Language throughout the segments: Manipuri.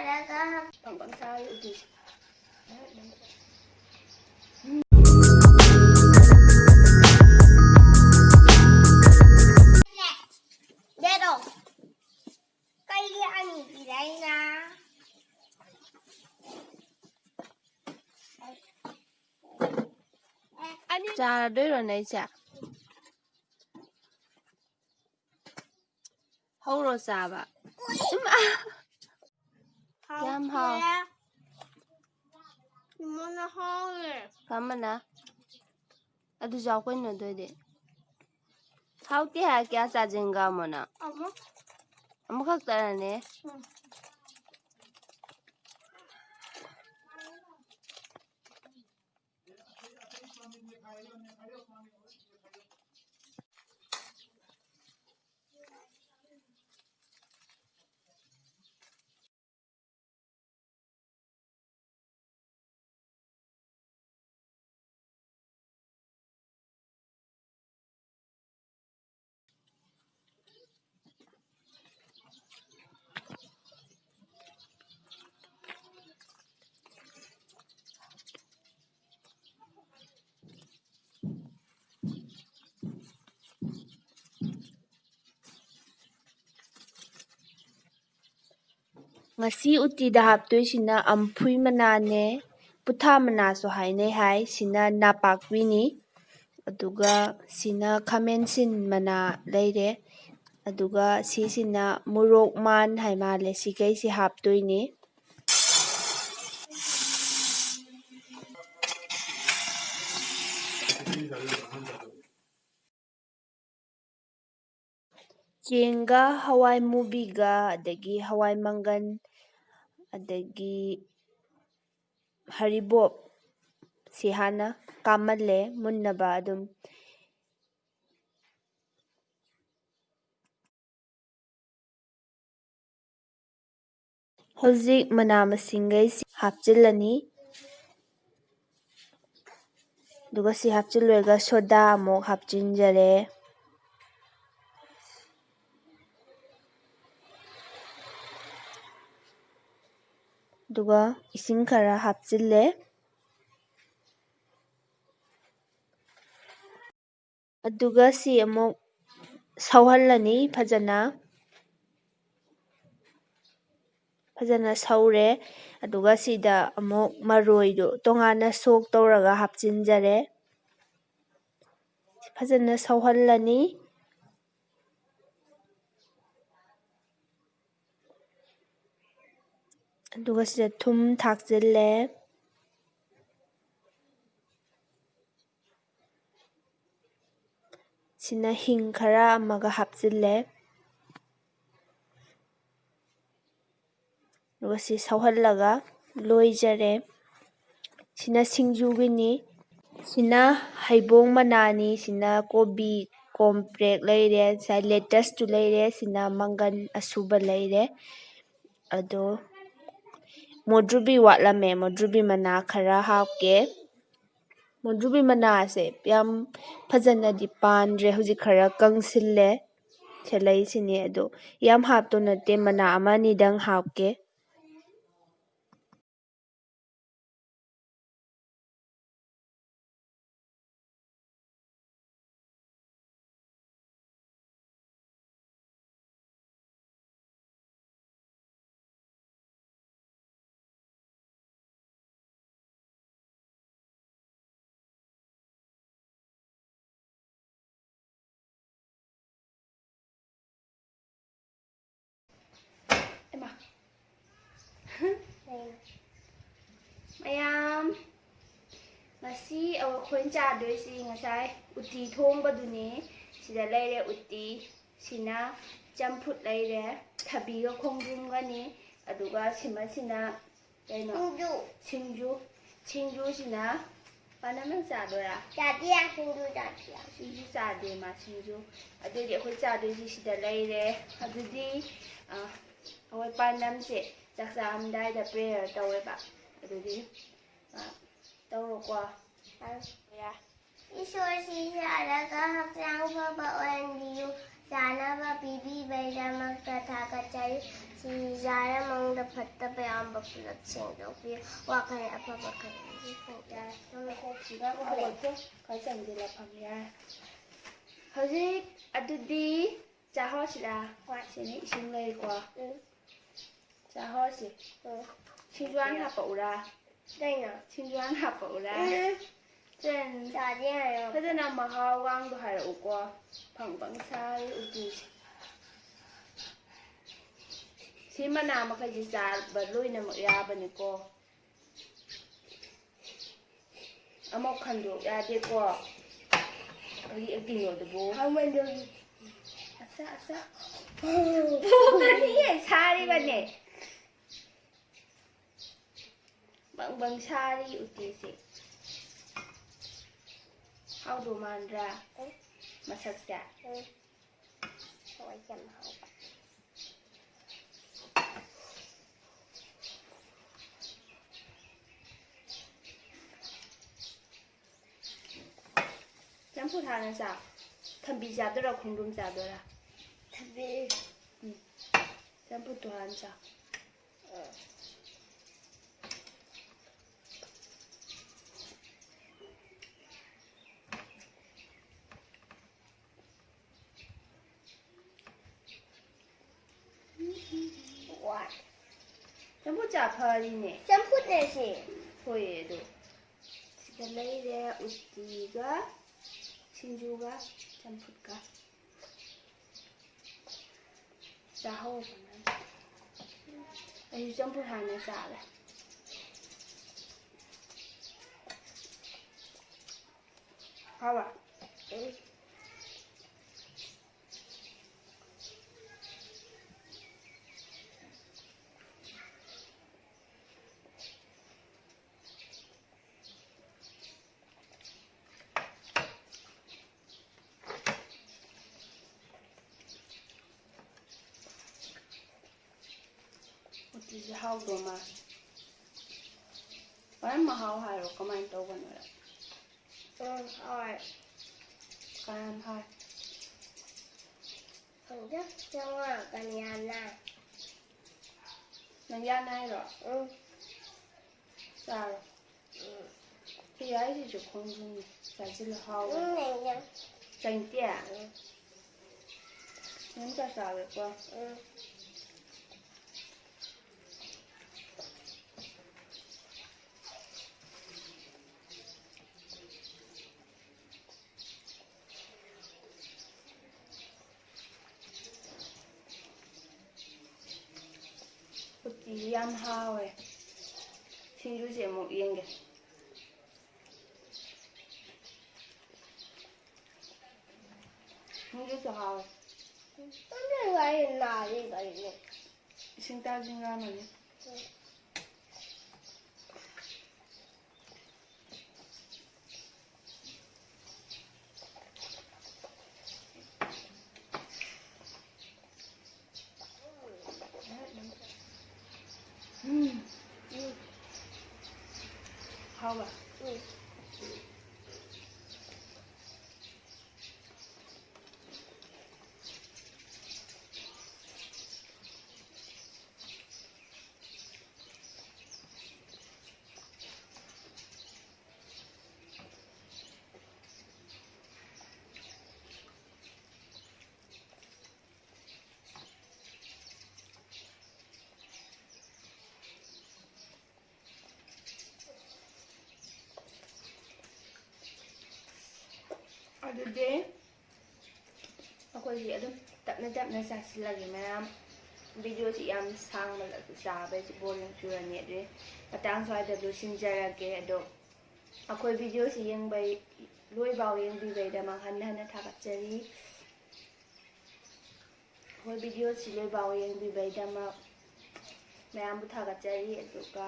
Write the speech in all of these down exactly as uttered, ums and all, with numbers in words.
ꯍꯥꯏꯔꯒ ꯄꯪꯄꯪ ꯆꯥꯔꯤ ꯎꯇꯤꯁꯦ꯫ ꯗꯦꯗꯣ, ꯀꯩꯒꯤ ꯑꯅꯤ ꯄꯤꯔꯛꯏꯅ? ꯆꯥꯔꯗꯣꯏꯔꯣ ꯅꯦ ꯏꯆꯦ? ꯍꯧꯔꯣ ꯆꯥꯕ꯫ ꯏꯃꯥ! ꯌꯥꯝ ꯍꯥꯎ꯫ ꯍꯥꯎꯇꯦ꯫ ꯏꯃꯥꯅ ꯍꯥꯎꯋꯦ꯫ ꯀꯃꯅ? ꯑꯗꯨ ꯆꯥꯎ ꯀꯩꯅꯣ ꯑꯗꯨ ꯑꯣꯏꯗꯤ꯫ ꯍꯥꯎꯇꯦ ꯍꯥꯏꯔ ꯀꯌꯥ ꯆꯥꯖꯤꯟꯒ꯭ꯔꯃꯣ ꯅꯪ? ꯑꯃ꯫ ꯑꯃꯈꯛꯇꯔꯅꯦ? ꯎꯝ꯫ ꯉꯁꯤ ꯎꯇꯤꯗ ꯍꯥꯞꯇꯣꯏꯁꯤꯅ ꯑꯝꯐꯨꯏ ꯃꯅꯥꯅꯦ, ꯄꯨꯊꯥ ꯃꯅꯥꯁꯨ ꯍꯥꯏꯅꯩ ꯍꯥꯏ, ꯁꯤꯅ ꯅꯥꯄꯥꯛꯄꯤꯅꯤ, ꯑꯗꯨꯒ ꯁꯤꯅ ꯈꯥꯃꯦꯟ ꯑꯁꯤꯟ ꯃꯅꯥ ꯂꯩꯔꯦ, ꯑꯗꯨꯒ ꯁꯤꯁꯤꯅ ꯃꯣꯔꯣꯛ ꯃꯥꯟ ꯍꯥꯏ ꯃꯥꯜꯂꯦ, ꯁꯤꯈꯩꯁꯤ ꯍꯥꯞꯇꯣꯏꯅꯤ꯫ ꯆꯦꯡꯒ ꯍꯋꯥꯏ ꯃꯨꯕꯤꯒ ꯑꯗꯒꯤ ꯍꯋꯥꯏ ꯃꯪꯒꯟ ꯑꯗꯒꯤ ꯍꯔꯤꯕꯣꯞ ꯁꯤ ꯍꯥꯟꯅ ꯀꯥꯝꯍꯜꯂꯦ ꯃꯨꯟꯅꯕ ꯑꯗꯨꯝ꯫ ꯍꯧꯖꯤꯛ ꯃꯅꯥ ꯃꯁꯤꯡꯈꯩꯁꯤ ꯍꯥꯞꯆꯤꯜꯂꯅꯤ꯫ ꯑꯗꯨꯒ ꯁꯤ ꯍꯥꯞꯆꯤꯜꯂꯣꯏꯔꯒ ꯁꯣꯗꯥ ꯑꯃꯨꯛ ꯍꯥꯞꯆꯤꯟꯖꯔꯦ꯫ ꯑꯗꯨꯒ ꯏꯁꯤꯡ ꯈꯔ ꯍꯥꯞꯆꯤꯜꯂꯦ꯫ ꯑꯗꯨꯒ ꯁꯤ ꯑꯃꯨꯛ ꯁꯧꯍꯜꯂꯅꯤ ꯐꯖꯅ꯫ ꯐꯖꯅ ꯁꯧꯔꯦ꯫ ꯑꯗꯨꯒ ꯁꯤꯗ ꯑꯃꯨꯛ ꯃꯔꯣꯏꯗꯨ ꯇꯣꯉꯥꯟꯅ ꯁꯣꯛ ꯇꯧꯔꯒ ꯍꯥꯞꯆꯤꯟꯖꯔꯦ꯫ ꯐꯖꯅ ꯁꯧꯍꯜꯂꯅꯤ꯫ ꯑꯗꯨꯒ ꯁꯤꯗ ꯊꯨꯝ ꯊꯥꯛꯆꯤꯜꯂꯦ꯫ ꯁꯤꯅ ꯍꯤꯡ ꯈꯔ ꯑꯃꯒ ꯍꯥꯞꯆꯤꯜꯂꯦ꯫ ꯑꯗꯨꯒ ꯁꯤ ꯁꯧꯍꯜꯂꯒ ꯂꯣꯏꯖꯔꯦ꯫ ꯁꯤꯅ ꯁꯤꯡꯖꯨꯒꯤꯅꯤ꯫ ꯁꯤꯅ ꯍꯩꯕꯣꯡ ꯃꯅꯥꯅꯤ꯫ ꯁꯤꯅ ꯀꯣꯕꯤ ꯀꯣꯝꯄ꯭ꯔꯦꯛ ꯂꯩꯔꯦ, ꯉꯁꯥꯏ ꯂꯦꯇꯁꯇꯨ ꯂꯩꯔꯦ, ꯁꯤꯅ ꯃꯪꯒꯟ ꯑꯁꯨꯕ ꯂꯩꯔꯦ꯫ ꯑꯗꯣ ꯃꯨꯗ꯭ꯔꯨꯕꯤ ꯋꯥꯠꯂꯝꯃꯦ, ꯃꯨꯗ꯭ꯔꯨꯕꯤ ꯃꯅꯥ ꯈꯔ ꯍꯥꯞꯀꯦ꯫ ꯃꯨꯗ꯭ꯔꯨꯕꯤ ꯃꯅꯥꯁꯦ ꯌꯥꯝ ꯐꯖꯅꯗꯤ ꯄꯥꯟꯗ꯭ꯔꯦ, ꯍꯧꯖꯤꯛ ꯈꯔ ꯀꯪꯁꯤꯜꯂꯦ ꯁꯦ ꯂꯩꯁꯤꯅꯦ꯫ ꯑꯗꯣ ꯌꯥꯝ ꯍꯥꯞꯇꯣ ꯅꯠꯇꯦ, ꯃꯅꯥ ꯑꯃ ꯑꯅꯤꯗꯪ ꯍꯥꯞꯀꯦ꯫ ꯃꯌꯥꯝ, ꯉꯁꯤ ꯑꯩꯈꯣꯏꯅ ꯆꯥꯗꯣꯏꯁꯤ ꯉꯁꯥꯏ ꯎꯇꯤ ꯊꯣꯡꯕꯗꯨꯅꯤ꯫ ꯁꯤꯗ ꯂꯩꯔꯦ ꯎꯇꯤ, ꯁꯤꯅ ꯆꯝꯐꯨꯠ ꯂꯩꯔꯦ, ꯊꯕꯤꯒ ꯈꯣꯡꯗ꯭ꯔꯨꯝꯒꯅꯤ, ꯑꯗꯨꯒ ꯁꯤꯃꯁꯤꯅ ꯀꯩꯅꯣ? ꯁꯤꯡꯖꯨ꯫ ꯁꯤꯡꯖꯨ꯫ ꯁꯤꯡꯖꯨꯁꯤꯅ ꯄꯥꯟꯅꯝ ꯅꯪ ꯆꯥꯗꯣꯏꯔꯥ? ꯆꯥꯗꯦ, ꯁꯤꯡꯖꯨ ꯆꯥꯗꯦ꯫ ꯁꯤꯡꯖꯨ ꯆꯥꯗꯦ ꯃꯥ, ꯁꯤꯡꯖꯨ꯫ ꯑꯗꯨꯑꯣꯏꯗꯤ ꯑꯩꯈꯣꯏ ꯆꯥꯗꯣꯏꯁꯤ ꯁꯤꯗ ꯂꯩꯔꯦ꯫ ꯑꯗꯨꯗꯤ, ꯑ, ꯑꯩꯈꯣꯏ ꯄꯥꯟꯅꯝꯁꯦ ꯆꯥꯛ ꯆꯥꯔꯝꯗꯥꯏꯗ prayer ꯇꯧꯋꯦꯕ꯫ ꯑꯗꯨꯗꯤ, ꯑ, ꯇꯧꯔꯣꯀꯣ꯫ ꯑꯪ꯫ ꯌꯥ꯫ ꯏꯁꯣꯔ ꯁꯤꯖꯔꯒ ꯍꯛꯆꯥꯡ ꯐꯕ ꯑꯣꯏꯍꯟꯕꯤꯌꯨ꯫ ꯆꯥꯅꯕ ꯄꯤꯕꯤꯕꯩꯗꯃꯛꯇ ꯊꯥꯒꯠꯆꯔꯤ꯫ ꯁꯤꯡꯖꯥꯔ ꯃꯪꯗ ꯐꯠꯇꯕ ꯌꯥꯎꯔꯝꯕ ꯄꯨꯂꯞ ꯁꯦꯡꯗꯣꯛꯄꯤꯌꯨ꯫ ꯋꯥꯈꯜ ꯑꯐꯕ ꯈꯟꯕꯤꯌꯨ꯫ ꯌꯥꯔꯦ, ꯅꯪ ꯀꯣꯛꯁꯤꯒ ꯍꯧꯒꯠꯀꯦ꯫ ꯈꯔ ꯆꯪꯁꯤꯜꯂ ꯐꯝ ꯌꯥꯔꯦ꯫ ꯍꯧꯖꯤꯛ ꯑꯗꯨꯗꯤ ꯆꯥꯍꯣꯁꯤꯔꯥ? ꯍꯣꯏ꯫ ꯁꯤꯅ ꯏꯁꯤꯡ ꯂꯩꯀꯣ꯫ ꯎꯝ꯫ ꯆꯥꯍꯣꯁꯤ꯫ ꯎꯝ꯫ ꯁꯤꯡꯖꯨ ꯍꯥꯟꯅ ꯍꯥꯞꯄꯛꯎꯔꯥ? ꯀꯩꯅꯣ? ꯁꯤꯡꯖꯨ ꯍꯥꯟꯅ ꯍꯥꯞꯄꯛꯎꯔꯥ? ꯎꯝ꯫ ꯆꯦꯟ꯫ ꯆꯥꯗꯦ ꯍꯥꯏꯔꯣ꯫ ꯐꯖꯅ ꯃꯍꯥꯎꯒꯥꯡꯗꯣ ꯍꯥꯏꯔꯛꯎꯀꯣ꯫ ꯐꯪ ꯐꯪ ꯁꯥꯔꯤ ꯎꯇꯤꯁꯦ꯫ ꯁꯤ ꯃꯅꯥ ꯃꯈꯩꯁꯤ ꯆꯥꯕ ꯂꯣꯏꯅꯃꯛ ꯌꯥꯕꯅꯤꯀꯣ꯫ ꯑꯃꯨꯛ ꯈꯟꯗꯣꯛ ꯌꯥꯗꯦꯀꯣ꯫ ꯍꯧꯖꯤꯛ acting ꯂꯣꯗꯨꯕꯨ꯫ ꯍꯥꯎꯃꯟꯕꯒꯤ꯫ ꯑꯁꯥ, ꯑꯁꯥ꯫ ꯄꯨꯒꯅꯤꯌꯦ, ꯁꯥꯔꯤꯕꯅꯦ꯫ ꯕꯪ ꯕꯪ ꯁꯥꯔꯤ ꯎꯇꯤꯁꯦ꯫ ꯍꯥꯎꯗꯧ ꯃꯥꯟꯗ꯭ꯔꯥ? ꯎꯝ꯫ ꯃꯁꯛꯁꯦ? ꯎꯝ꯫ ꯍꯋꯥꯏ ꯌꯥꯝ ꯍꯥꯎꯕ꯫ ꯆꯝꯐꯨꯠ ꯍꯥꯟꯅ ꯆꯥꯎ꯫ ꯊꯕꯤ ꯆꯥꯗꯣꯏꯔꯥ, ꯈꯣꯡꯗ꯭ꯔꯨꯝ ꯆꯥꯗꯣꯏꯔꯥ? ꯊꯕꯤ꯫ ꯎꯝ꯫ ꯆꯝꯐꯨꯠꯇꯣ ꯍꯥꯟꯅ ꯆꯥꯎ꯫ ꯎꯝ꯫ ꯋꯥꯏ꯫ ꯆꯝꯐꯨꯠ ꯆꯥ ꯐꯔꯤꯅꯦ꯫ ꯆꯝꯐꯨꯠꯅꯦ ꯁꯤ꯫ ꯍꯣꯏ ꯑꯗꯨ꯫ ꯁꯤꯗ ꯂꯩꯔꯦ ꯎꯇꯤꯒ ꯁꯤꯡꯖꯨꯒ ꯆꯝꯐꯨꯠꯀ꯫ ꯆꯥꯍꯧꯕꯅ꯫ ꯑꯩꯁꯨ ꯆꯝꯐꯨꯠ ꯍꯥꯟꯅ ꯆꯥꯒꯦ꯫ ꯍꯥꯎꯕ꯭ꯔꯥ? ꯎꯝ꯫ ꯎꯇꯤꯁꯦ ꯍꯥꯎꯗꯧ ꯃꯥꯜꯂꯦ꯫ ꯍꯣꯔꯦꯟ ꯃꯍꯥꯎ ꯍꯥꯏꯔꯣ ꯀꯃꯥꯏꯅ ꯇꯧꯕꯅꯣ? ꯎꯝ, ꯍꯥꯎꯋꯦ꯫ ꯀꯌꯥꯝ ꯍꯥꯎꯋꯦ? ꯆꯥꯝꯃꯉꯥ ꯀꯅꯤ ꯌꯥꯝꯅ꯫ ꯅꯪ ꯌꯥꯅ ꯍꯥꯏꯔꯣ? ꯎꯝ꯫ ꯆꯥꯔꯣ꯫ ꯎꯝ꯫ ꯁꯤ ꯌꯥꯏꯁꯤꯁꯨ ꯈꯣꯡꯗ꯭ꯔꯨꯝꯅꯤ꯫ ꯆꯥꯁꯤꯜꯂꯨ ꯍꯥꯎꯕꯅꯤ꯫ ꯎꯝ, ꯂꯩꯌꯦ꯫ ꯆꯪꯇꯦ? ꯎꯝ꯫ ꯅꯪ ꯆꯥꯛ ꯆꯥꯒꯦꯀꯣ꯫ ꯎꯝ꯫ ꯎꯇꯤ ꯌꯥꯝ ꯍꯥꯎꯋꯦ꯫ ꯁꯤꯡꯖꯨꯁꯦ ꯑꯃꯨꯛ ꯌꯦꯡꯒꯦ꯫ ꯁꯤꯡꯖꯨꯁꯨ ꯍꯥꯎꯋꯦ꯫ ꯇꯨꯝꯕ ꯋꯥꯔꯤ ꯅꯥꯔꯤ ꯀꯔꯤꯅꯣ? ꯏꯁꯤꯡ ꯇꯥꯁꯤꯟꯈ꯭ꯔꯕꯅꯤ꯫ ꯎꯝ꯫ ꯎꯝ꯫ ꯍꯥꯎꯕ? ꯎꯝ꯫ ꯑꯗꯨꯗꯤ ꯑꯩꯈꯣꯏꯁꯤ ꯑꯗꯨꯝ ꯇꯞꯅ ꯇꯞꯅ ꯆꯥꯁꯤꯜꯂꯒꯦ ꯃꯌꯥꯝ꯫ ꯚꯤꯗꯤꯑꯣꯁꯤ ꯌꯥꯝ ꯁꯥꯡꯃꯜꯂꯁꯨ ꯆꯥꯕꯩꯁꯤ ꯕꯣꯔꯤꯡ ꯆꯨꯔꯅꯤ꯫ ꯑꯗꯨꯗꯤ ꯃꯇꯥꯡ ꯁ꯭ꯋꯥꯏꯗ ꯂꯣꯏꯁꯤꯟꯖꯔꯒꯦ꯫ ꯑꯗꯣ ꯑꯩꯈꯣꯏ ꯚꯤꯗꯤꯑꯣꯁꯤ ꯌꯦꯡꯕꯩ, ꯂꯣꯏꯐꯥꯎ ꯌꯦꯡꯕꯤꯕꯩꯗꯃꯛ ꯍꯟꯅ ꯍꯟꯅ ꯊꯥꯒꯠꯆꯔꯤ꯫ ꯑꯩꯈꯣꯏ ꯚꯤꯗꯤꯑꯣꯁꯤ ꯂꯣꯏꯐꯥꯎ ꯌꯦꯡꯕꯤꯕꯩꯗꯃꯛ ꯃꯌꯥꯝꯕꯨ ꯊꯥꯒꯠꯆꯔꯤ꯫ ꯑꯗꯨꯒ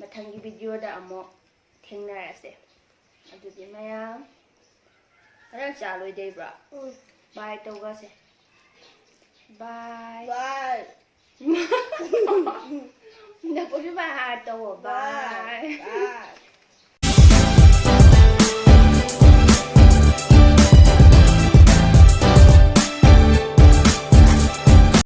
ꯃꯊꯪꯒꯤ ꯚꯤꯗꯤꯑꯣꯗ ꯑꯃꯨꯛ ꯊꯦꯡꯅꯔꯁꯦ꯫ ꯑꯗꯨꯗꯤ ꯃꯌꯥꯝ ꯈꯔ ꯆꯥ ꯂꯣꯏꯗꯣꯏꯕ꯭ꯔꯣ? ꯎꯝ꯫ ꯕꯥꯏ ꯇꯧꯒꯁꯦ꯫ ꯕꯥꯏ꯫ ꯕꯥꯏ꯫ ꯅꯄꯨꯁꯨ ꯕꯥꯏ ꯍꯥꯏꯔ ꯇꯧꯋꯣ꯫ ꯕꯥꯏ꯫ ꯕꯥꯏ꯫ ꯕꯥꯏ꯫